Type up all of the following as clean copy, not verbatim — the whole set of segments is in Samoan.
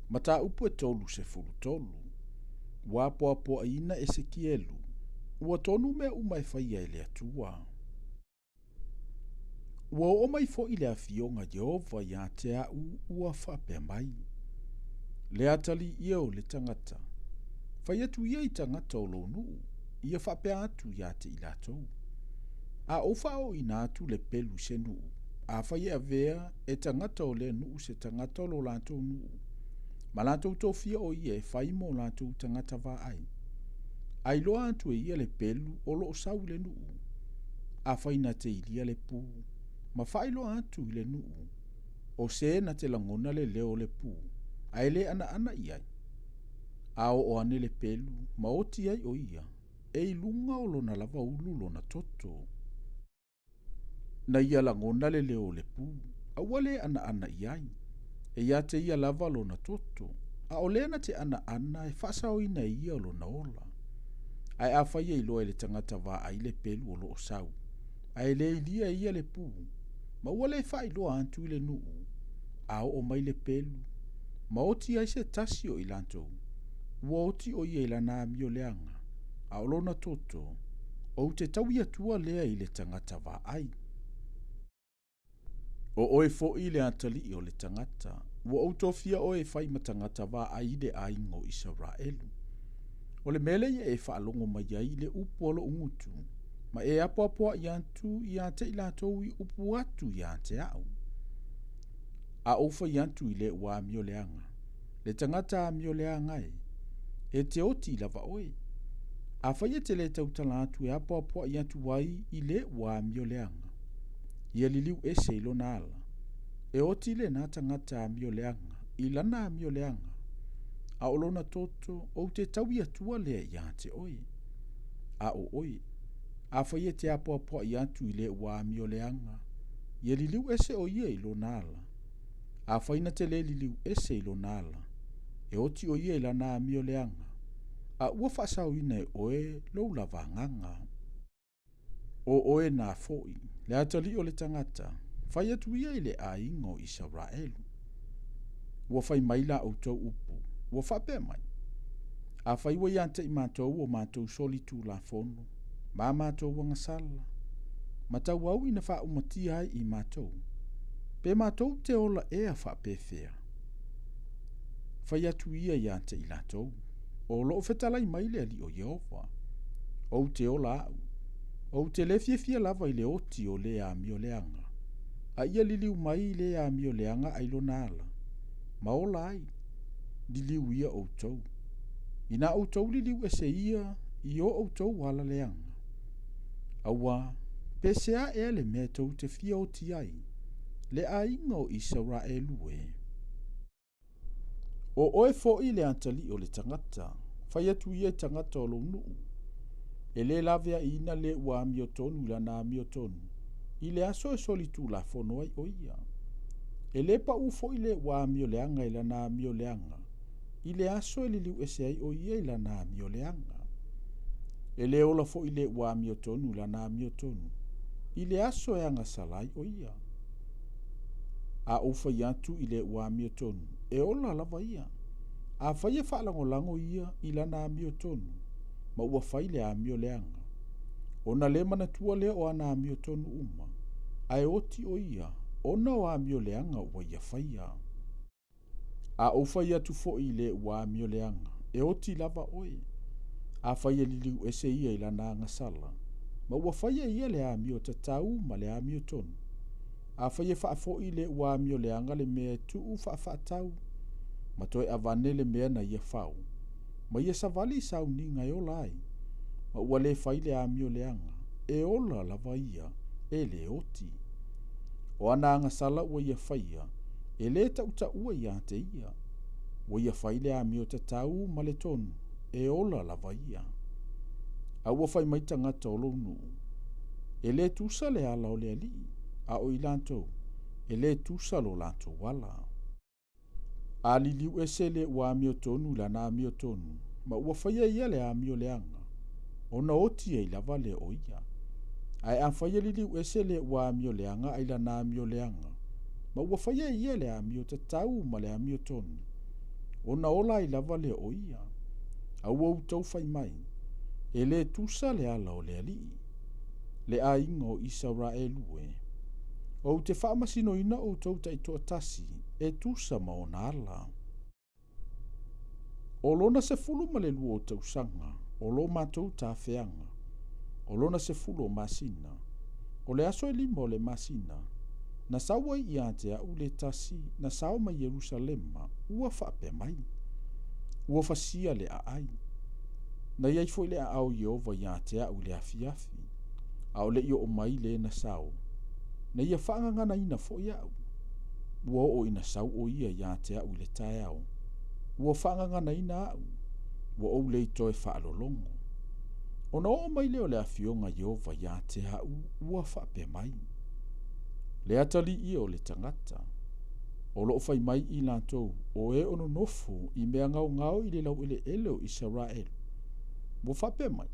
Mataupu e 33. Ua apoapoaiina Esekielu, ua tonu mea uma e faia e le Atua. Ua oo mai foi le afioga a Ieova ia te a'u ua faapea mai, Le atalii e o le tagata, fai atu ia i tagata o lou nuu, ia faapea atu ia te i latou. A ou faaooina atu le pelu i se nuu, afai e avea e tagata o lea nuu se tagata o lo latou nuu, ma latou tofia o ia e fai mo latou tagata vaai, a iloa atu e ia le pelu o loo sau i le nuu, afai na te ilia le pu, ma faailoa atu i le nuu, o se na te lagona le leo o le pu, ae le anaana i ai. A oo ane le pelu, ma oti ai o ia, e i luga o lona lava ulu lona toto. Na ia lagona le leo o le pu, a ua le anaana i ai, e ia te ia lava lona toto, a o lea na te anaana e faasaoina e ia lona ola. Ae afai e iloa e le tagata vaai le pelu o loo sau, ae le ilia e ia le pu, ma ua le faailoa atu i le nuu, a oo mai le pelu, ma oti ai se tasi o i latou, ua oti o ia i lana amio leaga, a o lona toto, ou te taui atua lea i le tagata vaai. O oe foi le atalii o le tagata, ua ou tofia oe e fai ma tagata vaai i le aiga o Isaraelu. O le mea lea ia e faalogo mai ai i le upu a lou gutu, ma e apoapoai atu ia te i latou i upu atu ia te a'u. A ou fai atu i le ua amio leaga, le tagata amio leaga e, e te oti lava oe. Afai e te le tautala atu e apoapoai atu ai i le ua amio leaga, ia liliu ese i lona ala, e oti lena tagata amio leaga, i lana amio leaga, a o lona toto ou te taui atua lea ia te oe. A o oe, afai e te apoapoai atu i le ua amio leaga, ia liliu ese o ia i lona ala. Afai na te le liliu ese i lona ala, e oti o ia i lana amio leaga, a ua faasaoina e oe lou lava agaga. O oe nā foi, le atalii o le tagata, fai atu ia i le aiga o Isaraelu. Ua fai mai la outou upu, ua faapea mai, afai ua ia te i matou o matou soli tulafono, ma matou agasala, ma tauau ina faaumatia ai i matou, pe matou te ola ea faapefea. Fai atu ia ia te i latou, o loo fetalai mai le Alii o Ieova, ou te ola a'u, ou te le fiafia lava i le oti o le amio leaga, a ia liliu mai i le amio leaga ai lona ala, ma ola ai, liliu ia outou. Ina outou liliu ese ia i o outou ala leaga. Auā, pe sea ea le mea tou te fia oti ai, le aiga o Isaraelu e. O oe foi le atalii o le tagata, fai atu ia i tagata o lou nuu, e le laveaiina le ua amiotonu i lana amiotonu, i le aso e soli tulafono ai o ia. E le paʻu foi le ua amio leaga i lana amio leaga, i le aso e liliu ese ai o ia i lana amio leaga. E le ola foi le ua amiotonu i lana amiotonu, i le aso e agasala ai o ia. A ou fai atu i le ua amiotonu, e ola lava ia. Afai e faalagolago ia i lana amiotonu, ma ua fai le amio leaga, ona le manatua lea o ana amiotonu uma, ae oti o ia, ona o amio leaga ua ia faia. A ou fai atu foi i le ua amio leaga, e oti lava oe. Afai e liliu ese ia i lana agasala, ma ua faia ia le amio tatau ma le amiotonu. Afai e faafoi le ua amio leaga le mea e tuu faafaatau, ma toe avane le mea na ia fao, ma ia savali i sauniga e ola ai, ma ua le fai le amio leaga, e ola lava ia, e le oti. O ana agasala ua ia faia, e le tautaua ia te ia. Ua ia fai le amio tatau ma le tonu, e ola lava ia. A ua fai mai tagata o lou nuu, e le tusa le ala o le Alii, a o i latou, e le tusa lo latou ala. A liliu ese le ua amiotonu i lana amiotonu, ma ua faia ia le amio leaga, ona oti ai lava lea o ia. Ae afai e liliu ese le ua amio leaga ai lana amio leaga, ma ua faia ia le amio tatau ma le amiotonu, ona ola ai lava lea o ia. A ua outou fai mai, E lē tusa le ala o le Alii. Le aiga o Isaraelu e, ou te faamasinoina outou taitoatasi e tusa ma ona ala. O lona 12 o tausaga o lo matou tafeaga, o lona 10 o masina, o le aso e 5 o le masina, na sau ai ia te a'u le tasi na sao mai Ierusalema, ua faapea mai, Ua fasia le aai. Na i ai foi le aao o Ieova ia te a'u i le afiafi, a o le i oo mai le na sao, na ia faagaganaina foi a'u. Ua oo ina sau o ia ia te a'u i le taeao, ua faagaganaina a'u, ua ou le i toe faalologo. Ona oo mai lea o le afioga a Ieova ia te a'u, ua faapea mai, Le atalii e o le tagata, o loo fai mai i latou o e o nonofo i mea gaogao i le laueleele o Isaraelu, ua faapea mai,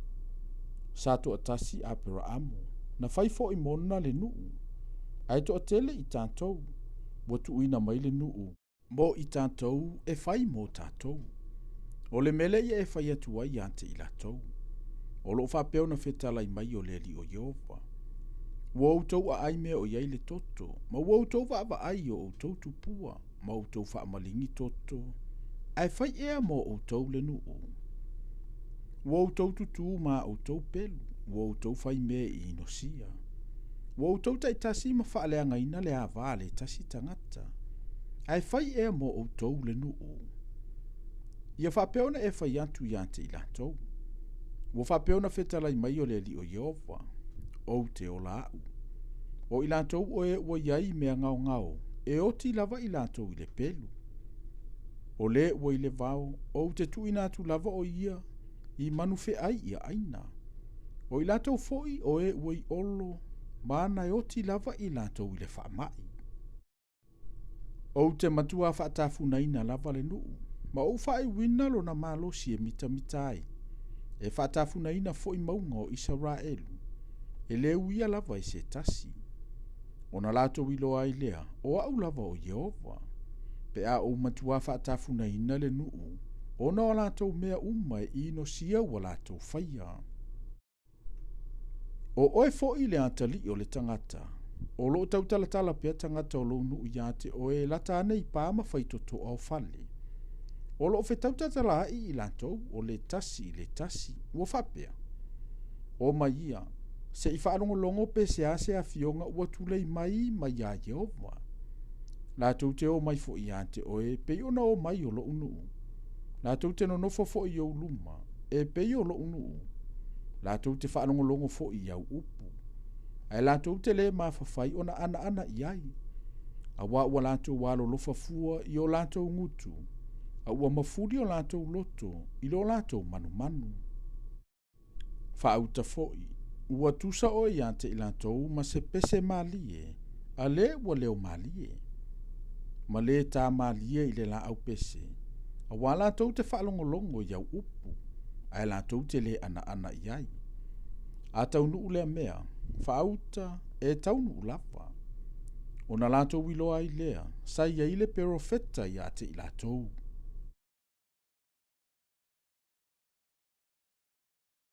Sa toatasi Aperaamo, na fai foi mona le nuu, ae toatele i tatou, ua tuuina mai le nuu mo i tatou e fai mo tatou. O le mea lea ia e fai atu ai ia te i latou, o loo faapea ona fetalai mai o le Alii o Ieova, Ua outou aai mea o i ai le toto, ma ua outou vaavaai i o outou tupua, ma outou faamaligi toto, ae fai ea mo outou le nuu? Ua outou tutū ma a outou pelu, ua outou fai mea e inosia. Ua outou taitasi ma faaleagaina le ava a le tasi tagata, ae fai ea mo outou le nuu? Ia faapea ona e fai atu ia te i latou, Ua faapea ona fetalai mai o le Alii o Ieova, Ou te ola a'u. O i latou o e ua i ai mea gaogao, e oti lava i latou i le pelu. O le ua i le vao, ou te tuuina atu lava o ia i manu feai ia aina. O i latou foi o e ua i olo, ma na e oti lava i latou i le faamai. Ou te matuā faatafunaina lava le nuu, ma ou faaiuina lona malosi e mitamita ai, e faatafunaina foi mauga o Isaraelu, e le uia lava e se tasi. Ona latou iloa ai lea, o a'u lava o Ieova, pe a ou matuā faatafunaina le nuu, ona o a latou mea uma e inosia ua latou faia. O oe foi le atalii o le tagata, o loo tautalatala pea tagata o lou nuu iā te oe e lata ane i pā ma faitotoa o fale. O loo fetautatalaai i latou o le tasi i le tasi, ua faapea, O mai ia, se i faalogologo pe se a se afioga ua tulei mai mai iā Ieova. Latou te o mai foi iā te oe e pei ona o mai o lou nuu. Latou te nonofo foi i ou luma, e pei o lou nuu. Latou te faalogologo foi i au upu, ae latou te lē mafafai ona anaana i ai, auā ua latou alolofa fua i o latou gutu, a ua mafuli o latou loto i lo latou manumanu. Faauta foi, ua tusa oe iā te i latou ma se pese malie, a lē ua leo malie, ma lē tā malie i le laau pese, auā latou te faalogologo i au upu, ae latou te lē anaana i ai. A taunuu lea mea, faauta, e taunuu lava. Ona latou iloa ai lea, sa i ai le perofeta iā te i latou.